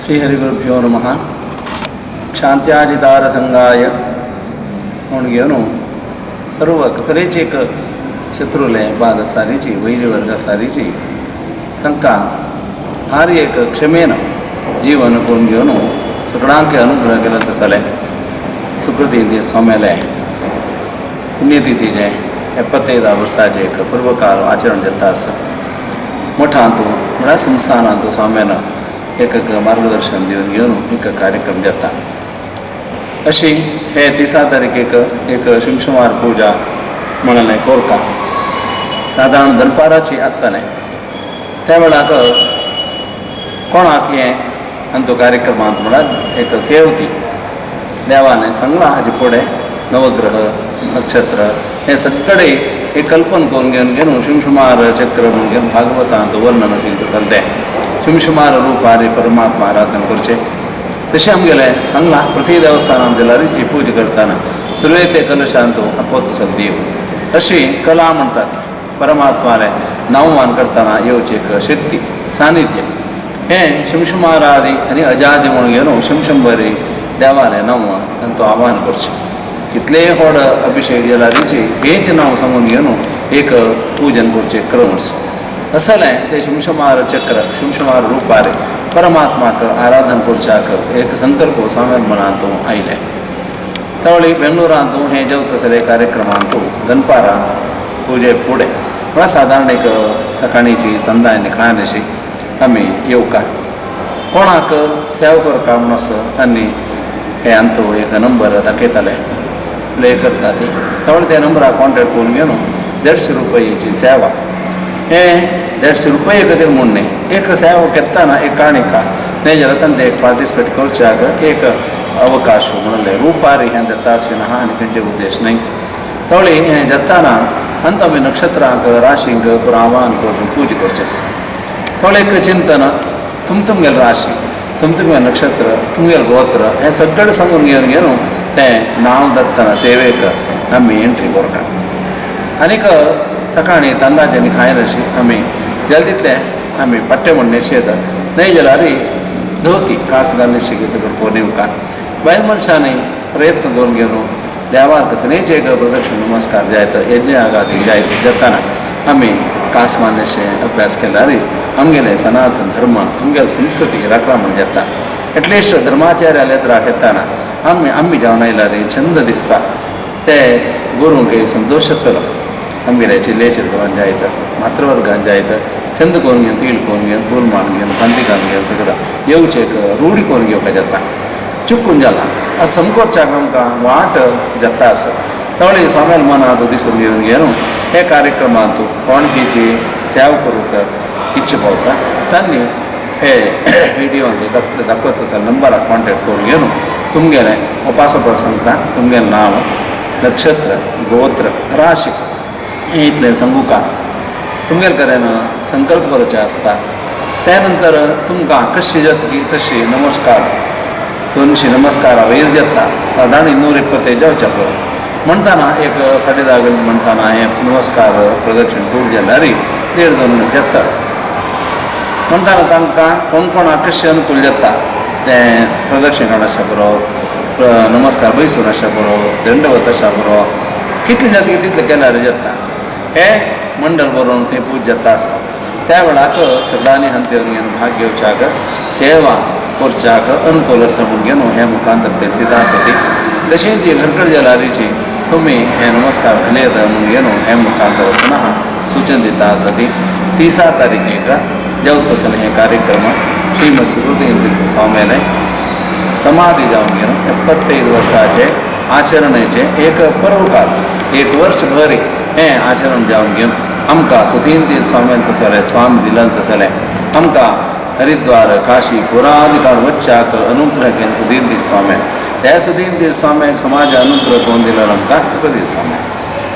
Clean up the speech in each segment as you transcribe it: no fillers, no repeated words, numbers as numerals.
ಶ್ರೀ ಹರಿಗುರುಭ್ಯೋ ನಮಃ. ಶಾಂತ್ಯಾಜಿದಾರ ಸಂಗಾಯ म्हणून सर्व कसलेच एक शत्रुले बाद आसतालीची वैरी वर्ग आसतालीची तांकां हर एक क्षमेन जीवन करून घेवन सगळ्यांक अनुग्रह केलो तसले सुकृती स्वाम्याले पुण्यतिथीचे 75 वर्साचे एक पूर्वकाल आचरण जाता आसा. मठांतू म्हळ्यार संस्थानांतू स्वाम्यान एक मार्गदर्शन दिवन घेवन एक कार्यक्रम जाता. अशी हे 30 तारखेक एक शिमशुमार पूजा म्हणलें कोरका सादारण दनपाराची आसतालें. त्या वेळाक कोणाक हें आनी तो कार्यक्रमांत म्हळ्यार एक सेवती देवाने सांगलां हाजे फुडें नवग्रह नक्षत्र हें सगळें एक कल्पन करून घेवन घेवन शिमशुमार चक्र म्हणून घेवन भागवतांत वर्णन अशें करता तें शिमशुमार रुपारे परमात्मा आराधन करचें. तशें आमगेलें सांगलां प्रति देवस्थानांत दिलारीची पूजा करतना तुवें कलशांत अपोत सद्दीव अशी कला म्हणटात परमात्माले नाममान करतना येवची एक शक्ती सानिध्य हें शिमशुमारादी आनी अजादी म्हणून घेवन शिमशंबरी देवालें नांव तांचो आव्हान करचें. कितलेय व्हड अभिशेक जाल्यारीची हेंच नांव सांगून घेवन एक पूजन करचें क्रम असलें ते शिमशुमार चक्र शिमशुमार रुपारे परमात्माक आराधन करच्याक एक संकल्प स्वाम्यान मनांत आयलें. तवळी बेंगळुरांत हें जेवता तसले कार्यक्रमांत दनपारां पुजे फुडें म्हळ्यार सादारण एक सकाळीची तंदा आनी खान अशी आमी येवका कोणाक सेवा करपा म्हूण आसा तांणी हे अंतू एक नंबर दाखयताले प्ले करता ती तवळ त्या नंबराक कॉन्टेक्ट करून घेवन 150 रुपयाची सेवा हें 150 रुपये खातीर म्हूण न्ही एक सेवा घेतना एक काणिका न्हय जाल्यार तांकां एक पार्टिसिपेट करच्याक एक अवकाश म्हणलें रुपारी हें जाता आसना आहा आनी खंयचे उद्देश न्हय. तवळी हें जाताना अंत आमी नक्षत्रांक राशींक पुरो आवाहन करचें पूजा करचें आसा. थोडें एक चिंतन तुमगेले राशी तुमगेलें नक्षत्र तुमगेलें गोत्र हें सगळें सांगून घेवन घेवन तें नांव दत्तना सेवेक आमी एंट्री करता. आनीक सकाळीं तांदळाचें आनी खायन अशी आमी जालें तितलें आमी पट्टे म्हण न्हेस येता न्हय जाल्यार धोती कास घालून सगळें पळोवन येवका. बायल मनशांनी प्रयत्न करून घेवन देवार कसलेच एक प्रदक्षिण नमस्कार जायत यज्ञ आगादी जायत जाताना आमी कास मान्यशें अभ्यास केल्यार आमगेलें सनातन धर्म आमगेले संस्कृती राखला म्हण जाता. एटलिस्ट धर्माचार्याले राखयताना आमी आमी जावन आयल्यार छंद दिसता ते गुरूंक संतोश जातलो. आमगेले चिल्ले शिरगांवान जायत मातृवर्गान जायत छंद करून घेवन तीळ करून घेवन फूल माण घेवन कांती घालून घेवन सगळं येवचें एक रूढी करून घेवपाक जाता. चुकून जाला आतां समकोरच्याक आमकां वाट जाता आसा. तवळी स्वाम्याल मनांत दिसून घेवन घेवन हे कार्यक्रमांत कोणकीची सेवा करूंक इच्छा पावता तांणी हे विडियोंत दाखयता आसा नंबराक कॉन्टेक्ट करून घेवन तुमगेलें उपासो सांगता तुमगेलें नांव नक्षत्र गोत्र राशी हें इतलें सांगूका तुमगेले कडेन संकल्प करचे आसता. त्या नंतर तुमकां कशी जातकी तशी नमस्कार 200 नमस्कार वयर जाता सादारण 225 जावच्या पुरो म्हणटाना एक 10:30 वेळ म्हणटाना हें नमस्कार प्रदक्षिण सुरू जाल्यार 1.5 2 जाता. म्हणटाना तांकां कोण कोणाक कशें अनुकूल जाता तें प्रदक्षिण आशा पुरो नमस्कार बैसून आशा पुरो दंडवत आशा पुरो कितलें जाता तितलें केल्यार जाता. हें मंडल बरोवन थंय पूज जाता आसता. त्या वेळाक सगळ्यांनी हंतेवन घेवन भाग घेवच्याक सेवा करच्याक अनुकूल आसा म्हूण घेवन हें मुखांत सिद्धा आसा ती तशेंच जी घरकड जाल्यारीची तुमी हे नमस्कार घालयत म्हूण घेवन हें मुखांत पुनः सूचन दिता आसा ती 30 तारखेक जेवता आसलें हें कार्यक्रम श्रीमद सुकृती स्वाम्याले समाधी जावन घेवन 75 वर्साचे आचरणेचें एक पर्वकाल एक वर्स भर हें आचरण जावन घेवन आमकां सुतीन स्वाम्यान तसलें स्वामी दिलन तसलें आमकां हरिद्वार काशी पुरादी काळ वच्चाक अनुग्रह केलो सुदीन स्वाम्यान. त्या सुदीन स्वाम्याक समाज अनुग्रह करून दिलो आमकां सुखदीन स्वाम्यान.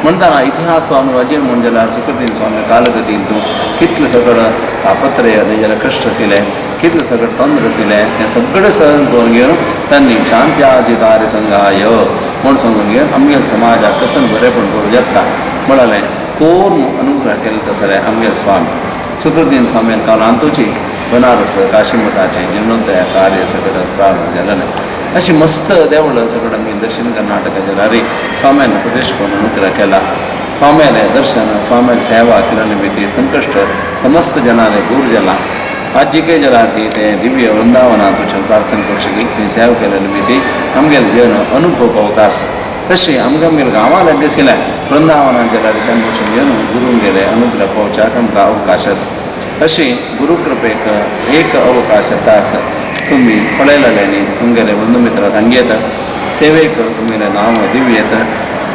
म्हणटाना इतिहास स्वामी वजीर म्हूण जाल्यार सुखदीन स्वामी कालगतींतू कितलें सगळें तापत्रय न्हय जाल्यार कश्ट आशिल्लें कितलें सगळें तंत्र आशिल्लें तें सगळें सहन करून घेवन तांणी शांत्याधिदार संघाय म्हूण सांगून घेवन आमगेले समाजाक कसन बरेंपण करूं जाता म्हळालें कोण अनुग्रह केलो तसलें आमगेले स्वामी सुखदीन स्वामीन काल अंतूची बनारस काशी मठाचें जीर्णोद्धार कार्य सगळं प्रारंभ जालेलें. अशी मस्त देवळां सगळं आमी दक्षिण कर्नाटका जाल्यार स्वाम्यान उपदेश करून अनुग्रह केला. स्वाम्याले दर्शन स्वाम्याले सेवा केल्या निमित्त संकश्ट समस्त जनाले दूर जाला. आजिके जलार्थी ते दिव्य वृंदावनांत वचून प्रार्थना करची की ती सेवा केल्या निमित्त आमगेले जन अनुभव पावतास. तशी आमकां आमगेले गांवां लागीं आशिल्ल्या वृंदावनांत जाल्यार तेन्ना वचून येवन गुरूंगेले अनुग्रह पावच्याक आमकां अवकाश आसा. अशी गुरुकृपेक एक अवकाश येता आसा. तुमी पळयलेल्यांनी तुमगेले बंधुमित्र सांगयेत सेवेक तुमगेलें नांव दिवयेत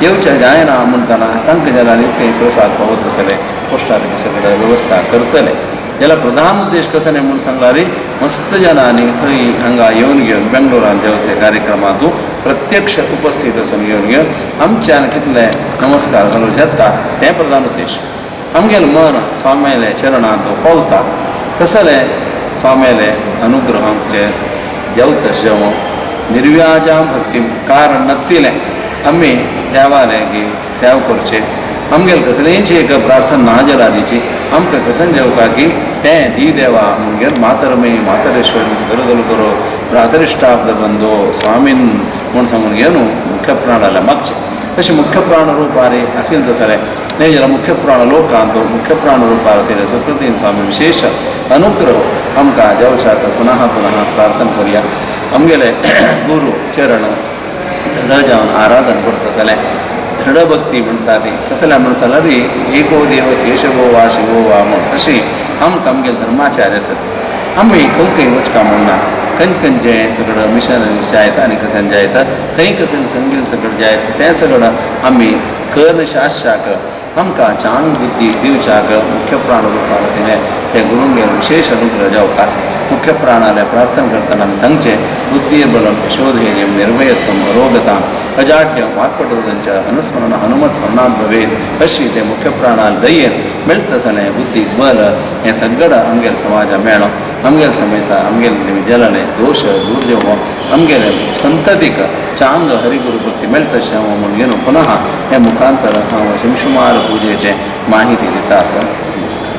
येवच्या जायना म्हणटना तांकां जाल्यार इतकें प्रसाद पावत आसले पोस्टार सगळे वेवस्था करतले. जाल्यार प्रधान उद्देश कसो न्ही म्हूण सांगल्यार मस्त जनांनी थंय हांगा येवन घेवन बेंगलोरान जेवते कार्यक्रमांतू प्रत्यक्ष उपस्थित आसून येवन घेवन आमच्यान कितले नमस्कार घालूं येता तें प्रधान उद्देश. आमगेलें मन स्वाम्याले चरणांत पावता तसलें स्वाम्याले अनुग्रह आमचेर जेवता जेवण निर्व्याजां भक्ती कारण नत्तिलें आमी देवाले की सेवा करचे. आमगेले कसलेंच एक प्रार्थना ना जाल्यारीची आमकां कसन जेवका की तें दी देवा म्हणगेर मातरमे मातरेश्वर दरुदल करो भ्रातरिष्टाब्द बंदो स्वामीन म्हूण सांगून घेवन मुख्य प्राणाले मागचें. तशें मुख्य प्राण रुपारे आशिल्लें तसलें न्हय जाल्यार मुख्य प्राण लोकांत मुख्य प्राण रुपार आशिल्ले सुकृतीन स्वामी विशेष अनुग्रह आमकां जेवच्याक पुनः पुनः प्रार्थना करुया. आमगेले गुरू चरण दृढ जावन आराधन करता जाल्यार दृढ भक्ती म्हणटा ती कसल्या म्हण जाल्यार एको देव केशवो वा शिवो वा म्हूण तशी आमकां आमगेले धर्माचार्य आसत. आमी खंय खंय वचका म्हणना खंय खंयचें सगळं मिशन जायत आनी कशें जायत खंय कशें संगीत सगळें जायत तें सगळं आमी कर शास्त्राक आमकां चांग बुद्धी दिवच्याक मुख्य प्राण रुपार आशिल्लें ते गुरूंगेर विशेष अनुग्रह जावपाक मुख्य प्राणाले प्रार्थना करतना आमी सांगचें बुद्धिर्बलं यशोधैर्यं निर्भयत्वं अरोगतां अजाड्यं वाक्पटुतंच अनुस्मरण हनुमत स्मरणात् भवेत् अशी ते मुख्य प्राणाल दयेन मेळटा जाल्यार बुद्धीक बल हें सगळं आमगेले समाजा मेळो. आमगेले समेत आमगेले जलाले दोश दूर जावं आमगेले संततीक चांग हरिगुरु भक्ती मेळटा अशें हांव म्हूण घेवन पुनः हे मुखांतर हांव शिमशुमार पुजेचें माहिती दिता आसा. नमस्कार.